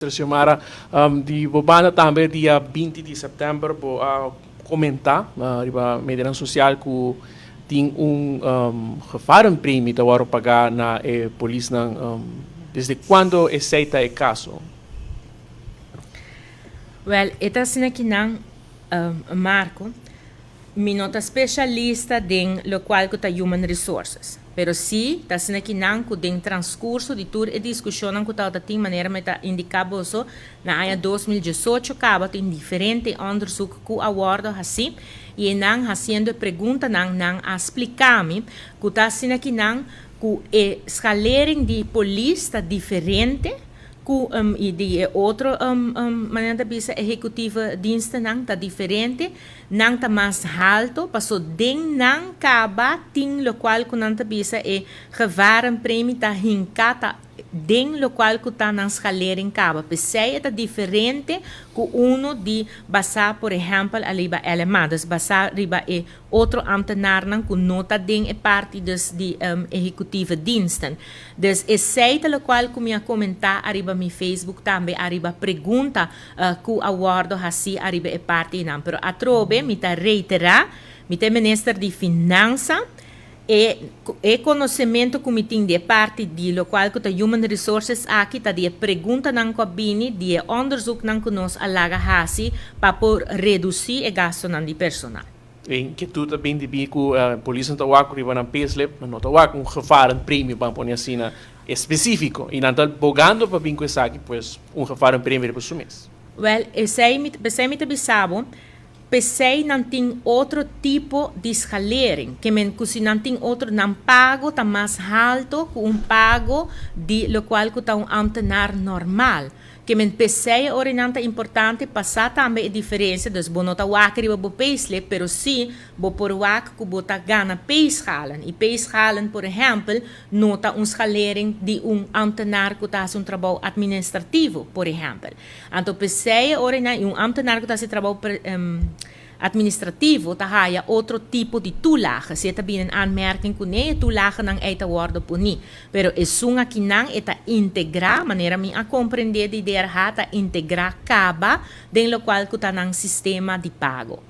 Xiomara, di bo banda tambe dia 20 di september bo a comenta riba medianan social cu tin un gevarenpremie ta worde paga na e polisnan. Desde cuando esey ta e caso? Wel, e ta asina ki nan, Marco. Mi no ta specialista den locual cu ta human resources, pero si ta asina ki nan cu den transcurso di tur e discusionnan cu tabata tin, manera mi ta indica boso, na aña 2018 caba tin diferente onderzoek cu a wordo haci y e nan haciendo e preguntanan, nan a splica mi cu ta asina ki nan cu e schalering di polis ta diferente cu y di e otro, manera ta bisa, ehecutieve dienstennan ta diferente. Nan ta mas halto, paso den nan caba tin locual cu nan ta bisa e gevarenpremie ta hinca, ta den locual cu ta nan schalering caba. Pesey e ta diferente cu uno di basa, por ehempel, ariba LMA, dus basa riba e otro ambtenaarnan cu no ta den e parti dus di ehecutieve diensten. Dus esey ta locual cu mi a comenta ariba mi Facebook tambe, ariba pregunta cu a wordo haci ariba e partinan. Pero atrobe mi ta reitera, mi ta e minister di Finansa, e conocemento cu mi tin di e parti di locual cu ta human resources aki ta di e preguntanan cu a bini, di e onderzoeknan cu nos a laga haci pa por reduci e gastonan di personal. E inquietud ta bin di cu polis no ta wak riba nan payslip, no ta wak un gevarenpremie, ban pone asina, específico. Y nan ta bogando pa bin cu esaki, pues un gevarenpremie riba su mes. Wel, esey mi ta bisa bo, pesey nan tin otro tipo di schalering. Kemen cu si nan tin otro, nan pago ta mas halto cu un pago di locual cu ta un ambtenaar normal. Kemen pesey ora nan ta importante pasa tambe e diferencia, dus bo no ta wak riba bo payslip, pero si bo por wak cu bo ta gana payschalen. Y payschalen, por ehempel, no ta un schalering di un ambtenaar cu ta haci un trabou administrativo, por ehempel. Anto pesey ora nan un ambtenaar cu ta haci trabou administrativo ta haya otro tipo di toelage. Si ta bin in aanmerking cu ne toelage nan ei ta worden poni. Pero esun aki nan e ta integra, manera mi a comprende di DRH, ta integra caba den locual cu ta nan sistema di pago.